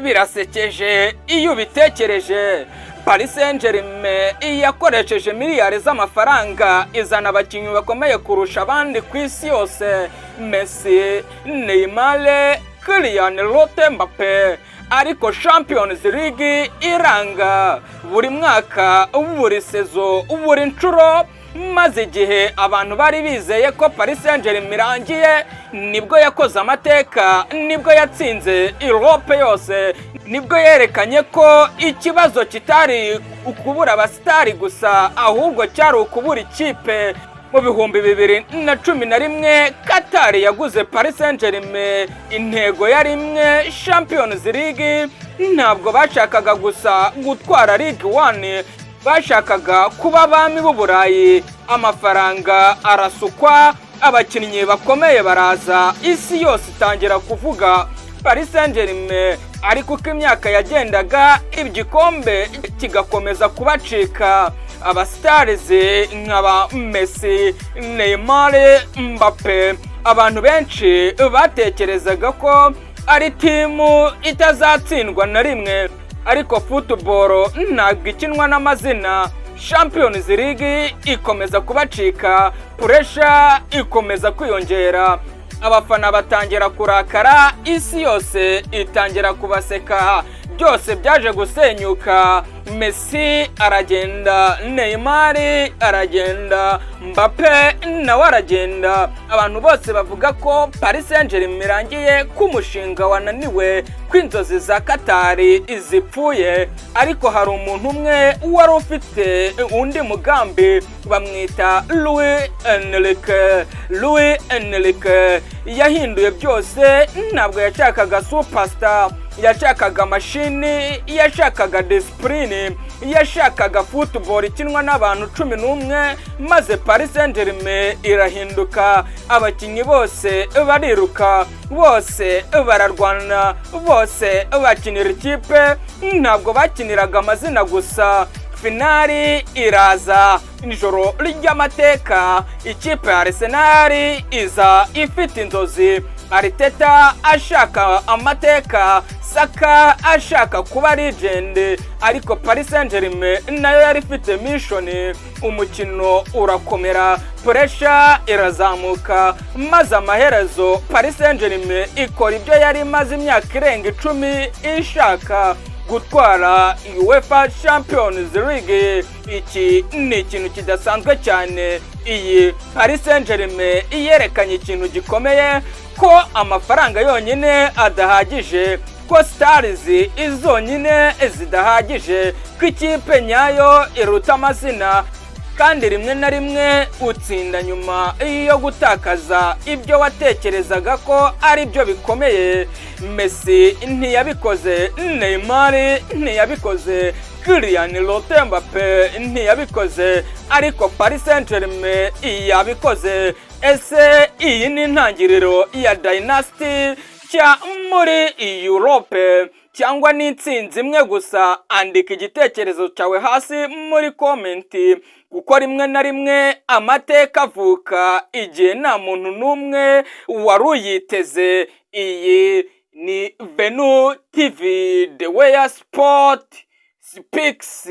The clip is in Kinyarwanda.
Birasekeje iyo ubitekereje. Paris Saint-Germain yakoresheje miliyari z'amafaranga, izana abakinnyi bakomeye kurusha abandi ku isi yose: Messi, Neymar, Kylian Mbappe, ariko Champions League iranga buri mwaka, buri saison, buri nshuro. Maze igihe abantu bari bizeye ko Paris Saint-Germain irangiye, nibwo yakoze amateka, nibwo yatsinze Europe yose, nibwo yerekanye ko ikibazo kitari ukubura abasitari gusa, ahubwo cyari ukubura ikipe. Mu 2011 Qatar yaguze Paris Saint-Germain. Intego yari imwe: Champions League. Ntabwo bashakaga gusa gutwara Ligue 1, bashakaga kuba abami b'Uburayi. Amafaranga arasukwa, abakinnyi bakomeye baraza, isi yose itangira kuvuga Paris Saint-Germain. Ariko uko imyaka yagendaga, igikombe kigakomeza kubacika. Abasitarizi nk'aba Messi, Neymar, Mbappe, abantu benshi batekerezaga ko ari team itazatsindwa na rimwe. Ariko football ntabwo ikinwa n'amazina. Champions League ikomeza kubacika, pressure ikomeza kwiyongera, abafana batangira kurakara, isi yose itangira kubaseka. Byose byaje gusenyuka. Messi aragenda, Neymar aragenda, Mbappe nawe aragenda. Abantu bose bavuga ko Paris Saint-Germain irangiye, ko umushinga wananiwe, ko inzozi za Qatar zipfuye. Ariko hari umuntu umwe wari ufite undi mugambi, bamwita Luis Enrique. Luis Enrique yahinduye byose. Ntabwo yashakaga superstar, yashakaga mashini, yashakaga discipline, yashakaga football ikinwa n'abantu 11. Maze Paris Saint-Germain irahinduka. Abakinnyi bose bariruka, bose bararwana, bose bakinira ikipe, ntabwo bakiniraga amazina gusa. Finale iraza, ijoro ry'amateka. Ikipe ya Arsenal iza ifite inzozi, Arteta ashaka amateka, Saka ashaka kuba legend, ariko Paris Saint-Germain nayo yari ifite mission. Umukino urakomera, pressure irazamuka, maze amaherezo Paris Saint-Germain ikora ibyo yari imaze imyaka irenga 10 ishaka: gutwara UEFA Champions League. Iki ni ikintu kidasanzwe cyane. Iyi Paris Saint-Germain yerekanye ikintu gikomeye: ko amafaranga yonyine adahagije, ko stars zonyine zidahagije, ko ikipe nyayo iruta amazina, kandi rimwe na rimwe utsinda nyuma yo gutakaza ibyo watekerezaga ko ari byo bikomeye. Messi ntiyabikoze, Neymar ntiyabikoze, Kylian Mbappe ntiyabikoze, ariko Paris Saint-Germain yabikoze. Ese iyi ni intangiriro ya dynasty nshya muri Europe, cyangwa ni intsinzi imwe gusa? Andika igitekerezo cyawe hasi muri comment, kuko rimwe na rimwe amateka avuka igihe nta muntu n'umwe wari uyiteze. Iyi ni Venu TV, the way sport speaks.